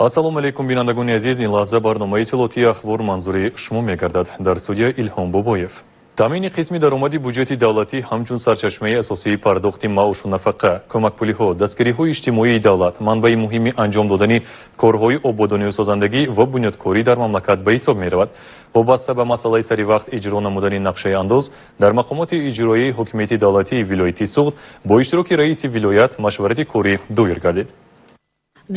Ассалому алайкум, бинандагони азиз. Ин лаҳза барномаи иттилоотии Ахбор манзури шумо мегардад. Дар студия Илҳом Бобоев. Таъмини қисми даромади буҷети давлатӣ ҳамчун сарчашмаи асосии пардохти маошу нафақа, кӯмакпулиҳо, дастгириҳои иҷтимоии давлат, манбаи муҳими анҷом додани корҳои ободонию созандагӣ ва бунёдкорӣ дар мамлакат ба ҳисоб меравад. Вобаста ба масъалаи сари вақт иҷро намудани нақшаи андоз дар мақомоти иҷроии ҳокимияти давлатии вилояти Суғд бо иштироки раиси вилоят машварати корӣ доир гардид.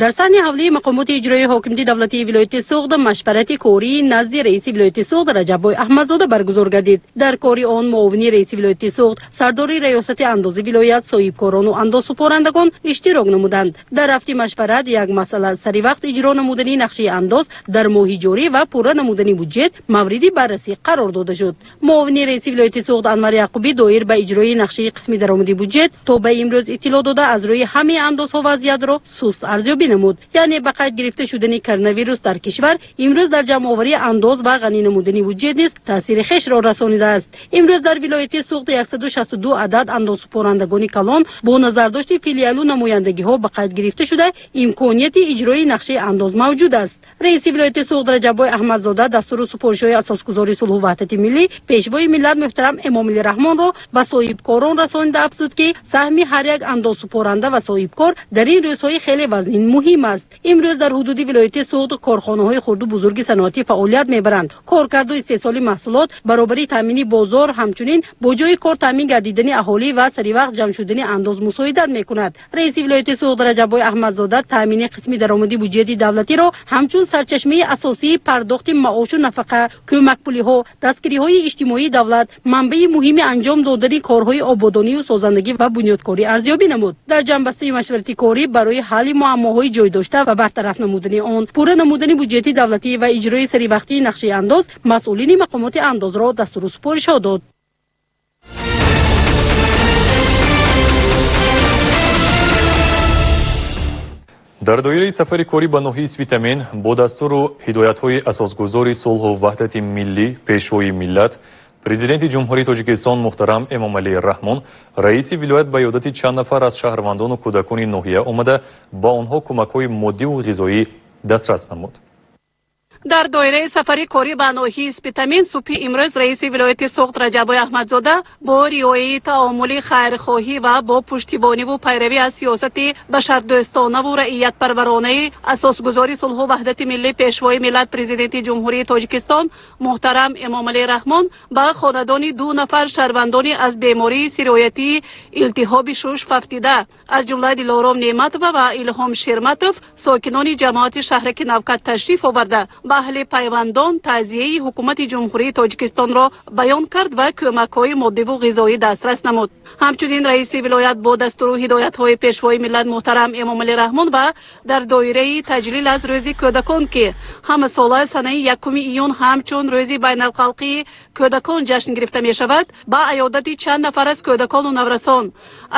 Дар саҳни ҳавлии мақомоти иҷроии ҳокимияти давлатии вилояти Суғд машварати кории назди раиси вилояти Суғд Раҷаббой Аҳмадзода баргузор гардид. Дар кори он муовини раиси вилояти Суғд, сардори раёсати андози вилоят, соҳибкорону андозсупорандагон иштирок намуданд. Дар рафти машварат як масъала, сари вақт иҷро намудани нақшаи андоз дар моҳи ҷорӣ ва пурра намудани буҷет, мавриди баррасӣ қарор дода шуд. Муовини раиси вилояти Суғд Анвар Яқубӣ доир ба иҷрои нақшаи қисми даромади буҷет то ба имрӯз иттилоъ дода, аз рӯи ҳамаи андозҳо вазъиятро суст арзёбӣ намуд. Яъне ба қайд гирифта шудани коронавирус дар кишвар имрӯз дар ҷамъоварии андоз ва ғанӣ намудани буҷет низ таъсири хешро расонидааст. Имрӯз дар вилояти Суғд 162 адад андозсупорандагони калон бо назардошти филиалу намояндагиҳо ба қайд гирифта шуда, имконияти иҷрои нақшаи андоз мавҷуд аст. Раиси вилояти Суғд Раҷаббой Аҳмадзода дастуру супоришҳои асосгузори сулҳу ваҳдати миллӣ, пешвои миллат муҳтарам Эмомалӣ Раҳмонро ба соҳибкорон расонида, афзуд, ки саҳми ҳар як андозсупоранда ва соҳибкор дар ин рӯзҳои хеле вазнин муҳим аст. Имрӯз дар ҳудуди вилояти Суғд корхонаҳои хурду бузурги саноатӣ фаъолият мебаранд. Коркарду истеҳсоли маҳсулот, баробари таъмини бозор, ҳамчунин бо ҷои кор таъмин гардидани аҳолӣ ва саривақт ҷамъ шудани андоз мусоидат мекунад. Раиси вилояти Суғд Раҷаббой Аҳмадзода таъмини қисми даромади буҷети давлатиро ҳамчун сарчашмаи асосии пардохти маошу нафақа, кӯмакпулиҳо, дастгириҳои иҷтимоии давлат, манбаи муҳими анҷом додани корҳои ободонию созандагӣ ва бунёдкорӣ арзёбӣ намуд. Дар ҷамъбастаи машварати корӣ барои ҳалли муаммоҳои ҷой дошта ва бартараф намудани он, пурра намудани буҷети давлатӣ ва иҷрои саривақтии нақшаи андоз масъулини мақомоти андозро дастуру супоришҳо дод. Дар доираи сафари корӣ ба ноҳияи Спитамен бо дастуру ҳидоятҳои асосгузори сулҳу ваҳдати миллӣ, пешвои миллат, президенти Ҷумҳурии Тоҷикистон муҳтарам Эмомалӣ Раҳмон, раиси вилоят ба ёдати чанд нафар аз шаҳрвандону кӯдакони ноҳия омада, ба онҳо кӯмакҳои моддиву ғизоӣ дастрас намуд. Дар доираи сафари корӣ ба ноҳияи Спитамен субҳи имрӯз раиси вилояти Суғд Раҷаббой Аҳмадзода бо риояи таомули хайрхоҳӣ ва бо пуштибониву пайравӣ аз сиёсати башардӯстонаву раиятпарваронаи асосгузори сулҳу ваҳдати миллӣ, пешвои миллат, президенти Ҷумҳурии Тоҷикистон муҳтарам Эмомалӣ Раҳмон ба хонадони ду нафар шаҳрвандони аз бемории сироятии илтиҳоби шуш фавтида, аз ҷумла Дилором Неъматова ва Илҳом Шерматов, сокинони ҷамоати шаҳраки Навкат ташриф оварда, ба аҳли пайвандон таъзияи ҳукумати Ҷумҳурии Тоҷикистонро баён кард ва кӯмакҳои моддиву ғизоӣ дастрас намуд. Ҳамчунин раиси вилоят бо дастуру ҳидоятҳои пешвои миллат муҳтарам Эмомалӣ Раҳмон ва дар доираи таҷлил аз Рӯзи кӯдакон, ки ҳамасола санаи 1 июн ҳамчун Рӯзи байналхалқии кӯдакон ҷашн гирифта мешавад, ба аёдати чанд нафар аз кӯдакону наврасон,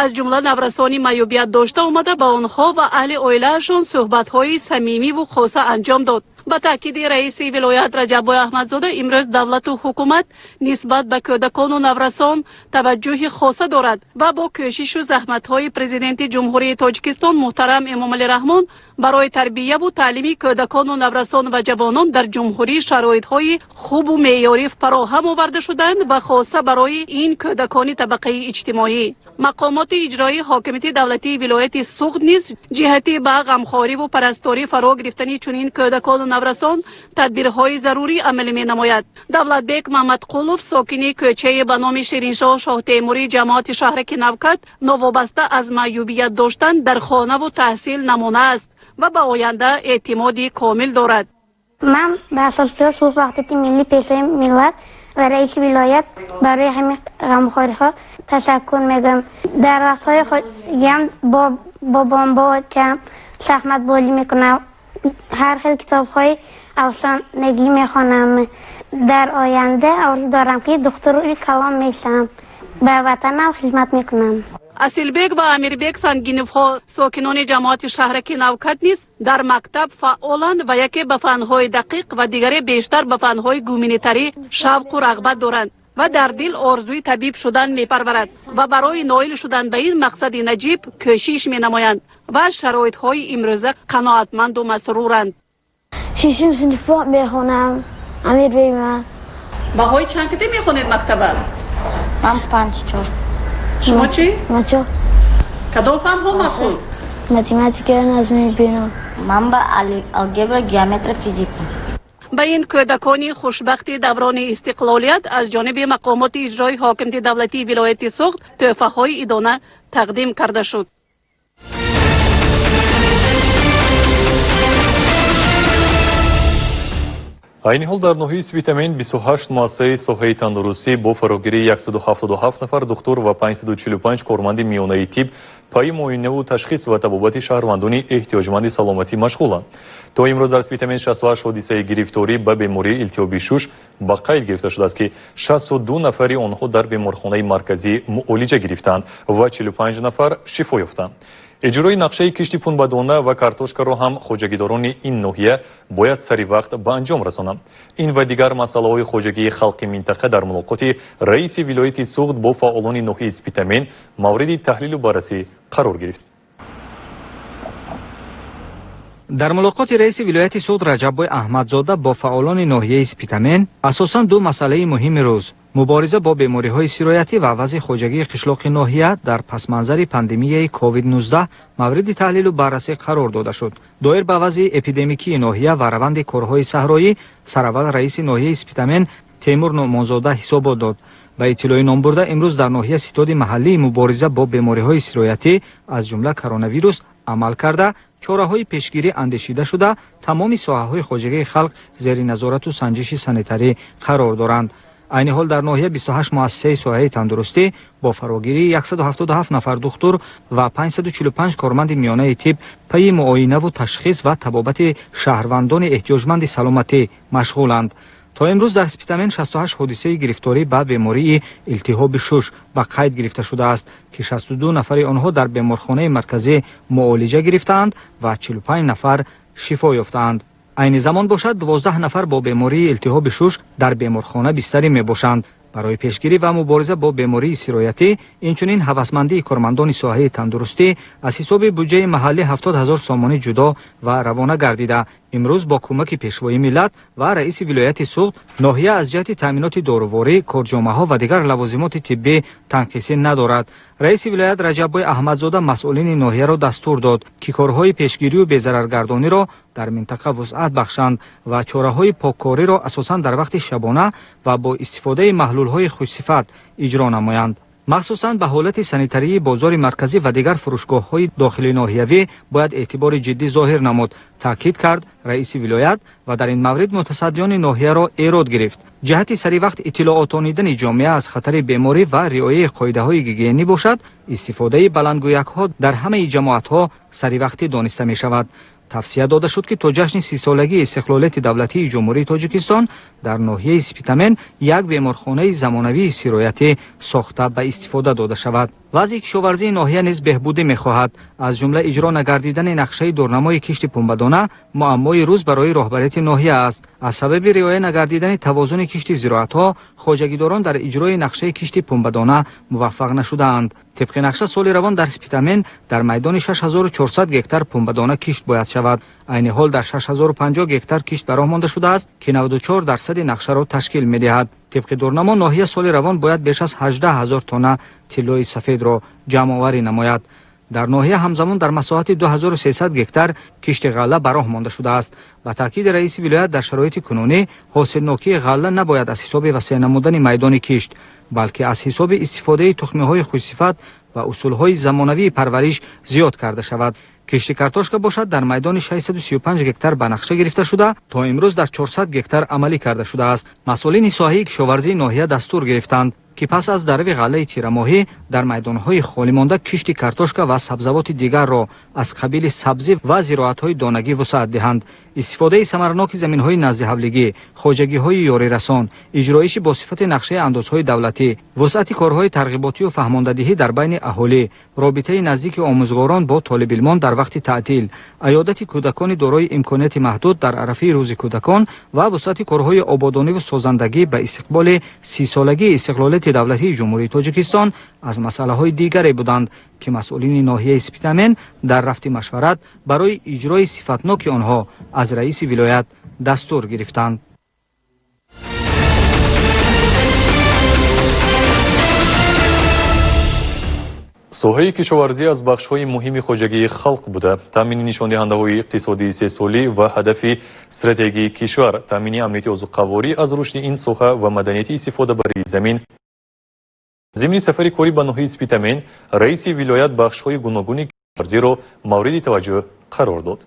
аз ҷумла наврасони маъюбият дошта омада, ба онҳо ва аҳли оилаашон суҳбатҳои самимиву хоса анҷом дод. Ба таъкиди раиси вилоят Раҷаббой Аҳмадзода, имрӯз давлату ҳукумат нисбат ба кӯдакону наврасон таваҷҷӯҳи хоса дорад ва бо кӯшишу заҳматҳои президенти Ҷумҳурии Тоҷикистон муҳтарам Эмомалӣ Раҳмон барои тарбияву таълими кӯдакону наврасон ва ҷавонон дар ҷумҳурӣ шароитҳои хубу меъёрӣ фароҳам оварда шуданд ва хоса барои ин кӯдакони табақаи иҷтимоӣ. Мақомоти иҷроии ҳокимияти давлатии вилояти Суғд низ ҷиҳати ба ғамхориву парасторӣ фаро гирифтани чунин кӯдакону наврасон тадбирҳои зарурӣ амалӣ менамояд. Давлатбек Маҳмадқулов, сокини кӯчаи ба номи Шириншоҳ Шоҳтемурӣ, ҷамоати шаҳраки Навкат, новобаста аз маъюбият доштан, дар хонаву таҳсил намуна аст ва ба оянда эътимоди комил дорад. Ман ба асосгузори сулҳу ваҳдати миллӣ, пешвои миллат ва раиси вилоят барои ҳамин ғамхориҳо ташаккур мегӯям. Дар вақтҳои холигиам бо бобом, бо очам шахматбозӣ мекунам, ҳар хел китобҳои афсонагӣ мехонам. Дар оянда орзу дорам, ки духтури калон мешавам, ба ватанам хизмат мекунам. Асилбек ва Амирбек Сангиновҳо, сокинони ҷамоати шаҳраки Навкат низ дар мактаб фаъоланд ва яке ба фанҳои дақиқ ва дигаре бештар ба фанҳои гуманитарӣ шавқу рағбат доранд ва дар дил орзуи табиб шудан мепарварад ва барои ноил шудан ба ин мақсади наҷиб кӯшиш менамоянд. ва аз шароитҳои имрӯза қаноатманду масруранд. Шишум синфо мехонам. Амир бейма. Баҳои чанд ките мехонед мактаба? Ман 5-4. Шумо чӣ? Ман чор. Кадом фанҳо маъқул? Математика, назми бино. Ман ба алгебра, геометрия, физика. Ба ин кӯдакони хушбахти даврони истиқлолият аз ҷониби мақомоти иҷрои ҳокимияти давлатии вилояти Суғд тӯҳфаҳои идона тақдим карда шуд. Айни ҳол дар ноҳияи Спитамен 28 муассисаи соҳаи тандурустӣ бо фарогирии 177 нафар духтур ва 545 корманди миёнаи тиб пайи муоинаву ташхис ва табобати шаҳрвандони эҳтиёҷманди саломатӣ машғуланд. То имрӯз дар Спитамен 68 ҳодисаи гирифторӣ ба бемории илтиҳоби шуш ба қайд гирифта шудааст, ки 62 нафари онҳо дар беморхонаи марказӣ муолиҷа гирифтаанд ва 45 нафар шифо ёфтанд. Иҷрои нақшаи кишти пунбадона ва картошкаро ҳам хоҷагидорони ин ноҳия бояд сари вақт ба анҷом расонанд. Ин ва дигар масъалаҳои хоҷагии халқи минтақа дар мулоқоти раиси вилояти Суғд бо фаъолони ноҳияи Спитамен мавриди таҳлилу баррасӣ қарор гирифт. Дар мулоқоти раиси вилояти Суғд Раҷаббой Аҳмадзода бо фаъолони ноҳияи Спитамен асосан ду масъалаи муҳими рӯз: мубориза бо бемориҳои сироятӣ ва вазъи хоҷагии қишлоқи ноҳия дар пасманзари пандемияи COVID-19 мавриди таҳлилу баррасӣ қарор дода шуд. Доир ба вазъи эпидемикии ноҳия ва раванди корҳои саҳроӣ сараввал раиси ноҳияи Спитамен Темур Нуъмонзода ҳисобот дод. Ба иттилои номбурда, имрӯз дар ноҳия ситоди маҳаллии мубориза бо бемориҳои сироятӣ, аз ҷумла коронавирус, амал карда, чораҳои пешгирӣ андешида шуда, тамоми соҳаҳои хоҷагии халқ зери назорату санҷиши санитарӣ қарор доранд. Айни ҳол дар ноҳия 28 муассисаи соҳаи тандурустӣ бо фарогирии 177 нафар духтур ва 545 корманди миёнаи тиб пайи муоинаву ташхис ва табобати шаҳрвандони эҳтиёҷманди саломатӣ машғуланд. То имрӯз дар Спитамен 68 ҳодисаи гирифторӣ ба бемории илтиҳоби шуш ба қайд гирифта шудааст, ки 62 нафари онҳо дар беморхонаи марказӣ муолиҷа гирифтаанд ва 45 нафар шифо ёфтаанд. Айни замон бошад, 12 нафар бо бемории илтиҳоби шуш дар беморхона бистарӣ мебошанд. Барои пешгирӣ ва мубориза бо бемории сироятӣ, инчунин ҳавасмандии кормандони соҳаи тандурустӣ аз ҳисоби буҷаи маҳаллӣ 70 ҳазор сомонӣ ҷудо ва равона гардида, имрӯз бо кӯмаки Пешвои миллат ва раиси вилояти Суғд ноҳия аз ҷиҳати таъминоти доруворӣ, корҷомаҳо ва дигар лавозимоти тиббӣ танқисӣ надорад. Раиси вилоят Раҷаббой Аҳмадзода масъулини ноҳияро дастур дод, ки корҳои пешгирию безараргардониро дар минтақа вусъат бахшанд ва чораҳои поккориро асосан дар вақти шабона ва бо истифодаи маҳлулҳои хушсифат иҷро намоянд. Махсусан ба ҳолати санитарии бозори марказӣ ва дигар фурӯшгоҳҳои дохили ноҳиявӣ бояд эътибори ҷиддӣ зоҳир намуд, таъкид кард раиси вилоят ва дар ин маврид мутасаддиёни ноҳияро эрод гирифт. Ҷиҳати саривақт иттилоотонидани ҷомеа аз хатари беморӣ ва риояи қоидаҳои гигиенӣ бошад, истифодаи баландгӯякҳо дар ҳамаи ҷамоатҳо саривақтӣ дониста мешавад. Тавсия дода шуд, ки то ҷашни 30-солагии истиқлолияти давлатии Ҷумҳурии Тоҷикистон дар ноҳияи Спитамен як беморхонаи замонавии сироятӣ сохта ба истифода дода шавад. Вазъи кишоварзии ноҳия низ беҳбудӣ мехоҳад. Аз ҷумла иҷро нагардидани нақшаи дурнамои кишти пунбадона муаммои рӯз барои роҳбарияти ноҳия аст. Аз сабаби риоя нагардидани тавозуни кишти зироатҳо хоҷагидорон дар иҷрои нақшаи кишти пунбадона муваффақ нашудаанд. Тибқи нақша, соли равон дар Спитамен дар майдони 6400 гектар пунбадона кишт бояд шавад. Айни ҳол дар 6050 гектар кишт ба роҳ монда шудааст, ки 94% нақшаро ташкил медиҳад. Тибқи дурнамо, ноҳия соли равон бояд беш аз 18 ҳазор тонна тиллои сафедро ҷамъоварӣ намояд. Дар ноҳия ҳамзамон дар масоҳати 2300 гектар кишти ғалла ба роҳ монда шудааст. Ба таъкиди раиси вилоят, дар шароити кунунӣ ҳосилнокии ғалла набояд аз ҳисоби васеъ намудани майдони кишт, балки аз ҳисоби истифодаи тухмиҳои хушсифат ва усулҳои замонавии парвариш зиёд карда шавад. Кишти картошка бошад, дар майдони 635 гектар ба нақша гирифта шуда, то имрӯз дар 400 гектар амалӣ карда шудааст. Масъулини соҳаи кишоварзии ноҳия дастур гирифтанд, ки пас аз дарави ғаллаи тирамоҳӣ дар майдонҳои холӣ монда кишти картошка ва сабзавоти дигарро аз қабили сабзӣ ва зироатҳои донагӣ вусъат диҳанд. Истифодаи самараноки заминҳои наздиҳавлигӣ, хоҷагиҳои ёрирасон, иҷроиши бо сифати нақшаи андозҳои давлатӣ, вусъати корҳои тарғиботию фаҳмондадиҳӣ дар байни аҳолӣ, робитаи наздики омӯзгорон бо толибилмон дар вақти таътил, аёдати кӯдакони дорои имконияти маҳдуд дар арафаи Рӯзи кӯдакон ва вусъати корҳои ободониву созандагӣ ба истиқболи 30-солагии истиқлолияти давлатии Ҷумҳурии Тоҷикистон аз масъалаҳои дигаре буданд, Ки масъулини ноҳияи Спитамен дар рафти машварат барои иҷрои сифатноки онҳо аз раиси вилоят дастур гирифтанд. Соҳаи кишоварзӣ аз бахшҳои муҳими хоҷагии халқ буда, таъмини нишондиҳандаҳои иқтисодии сесолӣ ва ҳадафи стратегии кишвар, таъмини амнияти озуқаворӣ аз рушди ин соҳа ва маданияти истифодабарии замин. Зимни сафари корӣ ба ноҳияи Спитамен раиси вилоят бахшҳои гуногуни кишоварзиро мавриди таваҷҷӯҳ қарор дод.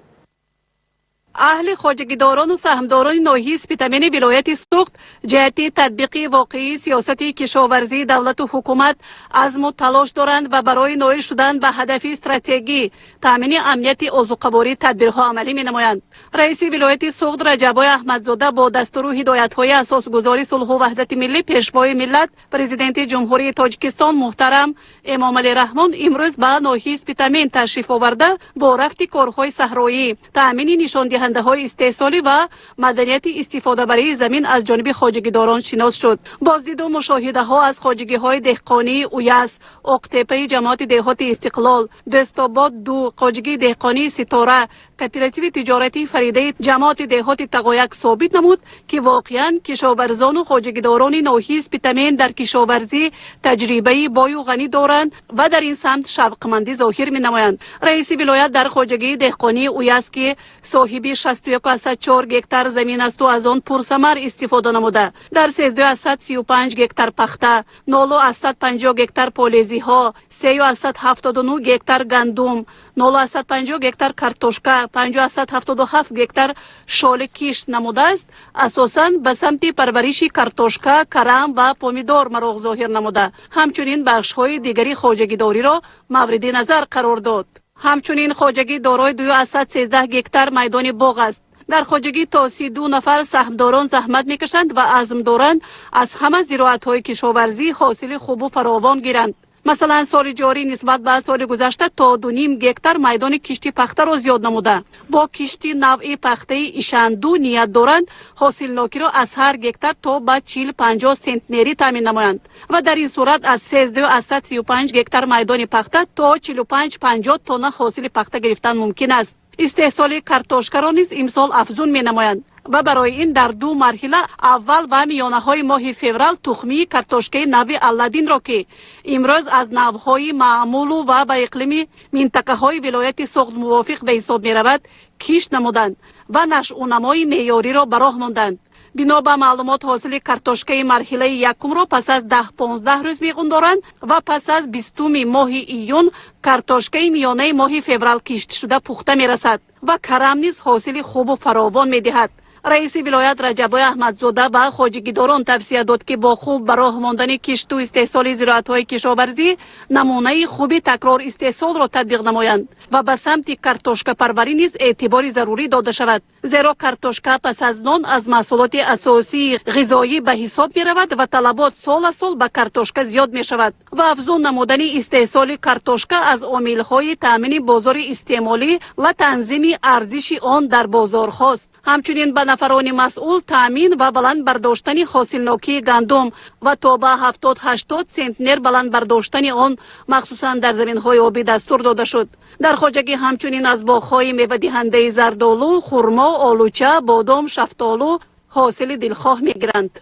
Аҳли хоҷагидорону саҳмдорони ноҳияи Спитамени вилояти Суғд ҷиҳати татбиқи воқеии сиёсати кишоварзии давлату ҳукумат азму талош доранд ва барои ноил шудан ба ҳадафи стратегӣ таъмини амнияти озуқаворӣ тадбирҳо амалӣ менамоянд. Раиси вилояти Суғд Раҷаббой Аҳмадзода бо дастуру ҳидоятҳои асосгузори сулҳу ваҳдати миллӣ, пешвои миллат, президенти Ҷумҳурии Тоҷикистон муҳтарам Эмомалӣ Раҳмон имрӯз ба ноҳияи Спитамен ташриф оварда, бо рафти корҳои саҳроӣ, таъмини нишондиҳандаҳои истеҳсолӣ ва маданияти истифодабарии замин аз ҷониби хоҷагидорон шинос шуд. Боздиду мушоҳидаҳо аз хоҷагиҳои деҳқонии Уяс, Оқтепаи ҷамоати деҳоти Истиқлол, Дӯстобод ду, хоҷагии деҳқонии Ситора, кооперативи тиҷоратии Фаридаи ҷамоати деҳоти Тағояк собит намуд, ки воқеан кишоварзону хоҷагидорони ноҳияи Спитамен дар кишоварзӣ таҷрибаи бою ғанӣ доранд ва дар ин самт шавқмандӣ зоҳир менамоянд. Раиси вилоят дар хоҷагии деҳқонии Уяс, ки соҳиби 61,4 гектар замин асту аз он пурсамар истифода намуда, дар 13,35 гектар пахта, 0,50 гектар полезиҳо, 3,79 гектар гандум, 0,50 гектар картошка, 5,77 гектар шоли кишт намудааст, асосан ба самти парвариши картошка, карам ва помидор мароғ зоҳир намуда, ҳамчунин бахшҳои дигари хоҷагидориро мавриди назар қарор дод. Ҳамчунин хоҷагӣ дорои 2,13 гектар майдони боғ аст. Дар хоҷагӣ то 32 нафар саҳмдорон заҳмат мекашанд ва азм доранд аз ҳама зироатҳои кишоварзӣ ҳосили хубу фаровон гиранд. Масалан, соли ҷорӣ нисбат ба соли гузашта то 2,5 гектар майдони кишти пахтаро зиёд намуда, бо кишти навъи пахтаи Ишанду ният доранд ҳосилнокиро аз ҳар гектар то ба 40-50 сентнерӣ таъмин намоянд ва дар ин сурат аз 13,35 гектар майдони пахта то 45-50 тонна ҳосили пахта гирифтан мумкин аст. Истеҳсоли картошкаро низ имсол афзун менамоянд ва барои ин дар ду марҳила, аввал ва миёнаҳои моҳи феврал, тухмии картошкаи нави Алладинро, ки имрӯз аз навъҳои маъмулу ва ба иқлими минтақаҳои вилояти Суғд мувофиқ ба ҳисоб меравад, кишт намуданд ва нашъунамои меъёриро ба роҳ монданд. Бино ба маълумот, ҳосили картошкаи марҳилаи якумро пас аз 10-15 рӯз меғундоранд ва пас аз 20-уми моҳи июн картошкаи миёнаи моҳи феврал киштшуда пухта мерасад ва карам низ ҳосили хубу фаровон медиҳад. Раиси вилоят Раҷаббой Аҳмадзода ба хоҷагидорон тавсия дод, ки бо хуб ба роҳ мондани кишту истеҳсоли зироатҳои кишоварзӣ намунаи хуби такрор истеҳсолро татбиқ намоянд ва ба самти картошкапарварӣ низ эътибори зарурӣ дода шавад, зеро картошка пас аз нон аз маҳсулоти асосии ғизоӣ ба ҳисоб меравад ва талабот сол аз сол ба картошка зиёд мешавад ва афзун намудани истеҳсоли картошка аз омилҳои таъмини бозори истеъмолӣ ва танзими арзиши он дар бозорҳост. Ҳамчунин ба нафарони масъул таъмин ва баланд бардоштани ҳосилнокии гандум ва то ба 70-80 сентнер баланд бардоштани он, махсусан дар заминҳои обӣ, дастур дода шуд. Дар хоҷагӣ ҳамчунин аз боғҳои мевадиҳандаи зардолу, хурмо, олуча, бодом, шафтолу ҳосили дилхоҳ мегиранд.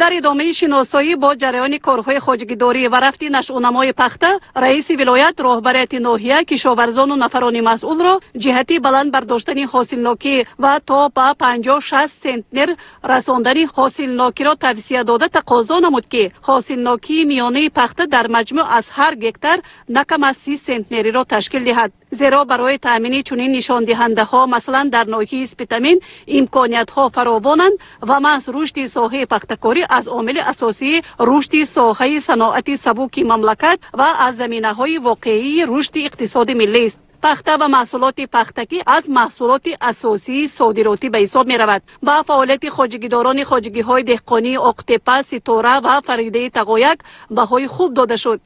Дар идомаи шиносоӣ бо ҷараёни корҳои хоҷагидорӣ ва рафти нашъунамои пахта, раиси вилоят роҳбарияти ноҳия, кишоварзону нафарони масъулро ҷиҳати баланд бардоштани ҳосилнокӣ ва то ба 50-60 сентнер расондани ҳосилнокиро тавсия дода, тақозо намуд, ки ҳосилнокии миёнаи пахта дар маҷмӯъ аз ҳар гектар на кам аз 30 сентнериро ташкил диҳад, зеро барои таъмини чунин нишондиҳандаҳо, масалан дар ноҳияи Спитамен, имкониятҳо фаровонанд ва маҳз рушди соҳаи пахтакорӣ аз омили асосии рушди соҳаи саноати сабуки мамлакат ва аз заминаҳои воқеии рушди иқтисоди миллист. Пахта ва маҳсулоти пахтакӣ аз маҳсулоти асосии содиротӣ ба ҳисоб меравад. Ба фаъолияти хоҷагидорони хоҷагиҳои деҳқонии Оқтепа, Ситора ва Фаридаи Тағояк баҳои хуб дода шуд,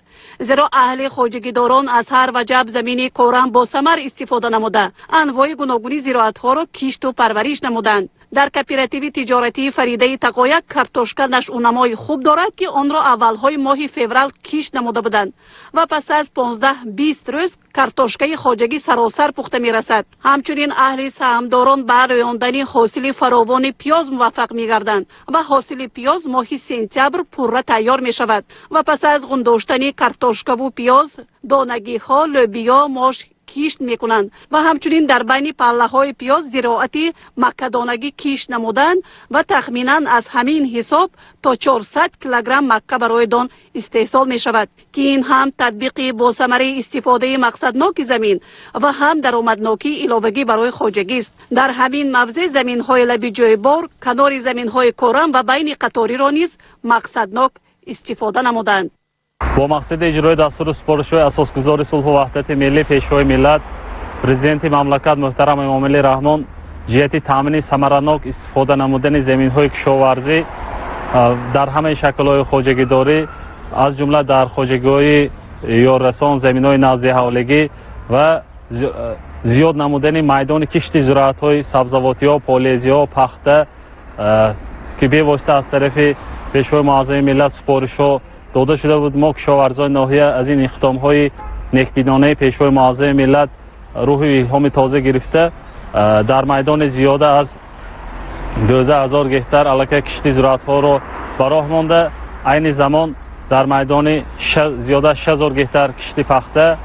зеро аҳли хоҷагидорон аз ҳар ваҷаб замини корам босамар истифода намуда, анвои гуногуни зироатҳоро кишту парвариш намуданд. Дар кооперативи тиҷоратии Фаридаи Тақояк картошка нашъунамои хуб дорад, ки онро аввалҳои моҳи феврал кишт намуда буданд ва пас аз 15-20 рӯз картошкаи хоҷагӣ саросар пухта мерасад. Ҳамчунин аҳли саҳмдорон ба рӯёндани ҳосили фаровони пиёз муваффақ мегарданд ва ҳосили пиёз моҳи сентябр пурра тайёр мешавад ва пас аз ғундоштани картошкаву пиёз донагиҳо, лӯбиё, мош кишт мекунанд ва ҳамчунин дар байни паллаҳои пиёз зироати маккадонагӣ кишт намуданд ва тахминан аз ҳамин ҳисоб то 400 килограмм макка барои дон истеҳсол мешавад, ки ин ҳам татбиқи босамараи истифодаи мақсадноки замин ва ҳам даромаднокии иловагӣ барои хоҷагист. Дар ҳамин мавзеъ заминҳои лаби ҷойбор, канори заминҳои корам ва байни қаториро низ мақсаднок истифода намуданд. Бо мақсади иҷрои дастуру супоришҳои асосгузори сулҳу ваҳдати миллӣ, Пешвои миллат, Президенти мамлакат муҳтарам Эмомалӣ Раҳмон, ҷиҳати таъмини самаранок истифода намудани заминҳои кишоварзӣ дар ҳамаи шаклҳои хоҷагидорӣ, аз ҷумла дар хоҷагиҳои ёррасон, заминҳои назди ҳавлигӣ ва зиёд намудани майдони кишти зироатҳои сабзавотиҳо, полезиҳо, пахта, ки бевосита аз тарафи Пешвои муаззами миллат супоришҳо дода шуда буд, мо, кишоварзони ноҳия, аз ин иқдомҳои некбинонаи Пешвои муаззами миллат рӯҳу илҳоми тоза гирифта, дар майдони зиёда аз 12 000 гектар аллакай кишти зироатҳоро ба роҳ монда, айни замон дар майдони зиёда аз 6000 гектар кишти пахта,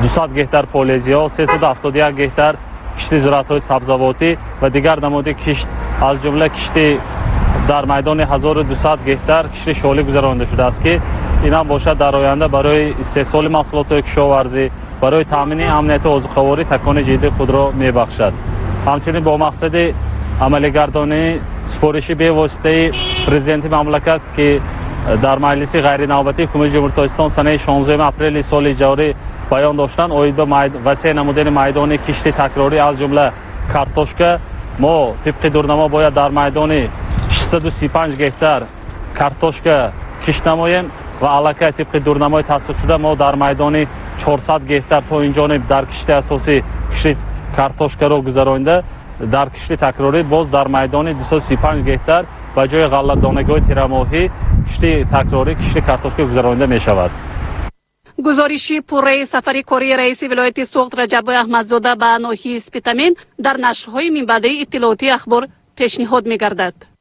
200 гектар полезиҳо, 371 гектар кишти зироатҳои сабзавотӣ ва дигар намуди кишт, аз ҷумла кишти дар майдони 1200 гектар кишти шолӣ гузаронида шудааст, ки ин ҳам бошад, дар оянда барои истеҳсоли маҳсулотҳои кишоварзӣ, барои таъмини амнияти озуқаворӣ такони ҷиддии худро мебахшад. Ҳамчунин бо мақсади амалигардонии супориши бевоситаи Президенти мамлакат, ки дар маҷлиси ғайринавбатии Ҳукумати Ҷумҳурии Тоҷикистон санаи 16 апрели соли ҷорӣ баён доштанд, оид ба васеъ намудани майдони кишти такрорӣ, аз ҷумла картошка, мо тибқи дурнамо бояд дар майдони 635 гектар картошка кишт намоем ва аллакай тибқи дурнамои тасдиқшуда мо дар майдони 400 гектар то инҷониб дар кишти асосӣ кишти картошкаро гузаронида, дар кишти такрорӣ боз дар майдони 235 гектар ба ҷои ғалладонагиҳои тирамоҳӣ кишти такрорӣ, кишти картошка гузаронида мешавад. Гузориши пурраи сафари кории раиси вилояти Суғд Раҷаббой Аҳмадзода ба ноҳияи Спитамен дар нашрҳои минбаъдаи иттилоотии Ахбор пешниҳод мегардад.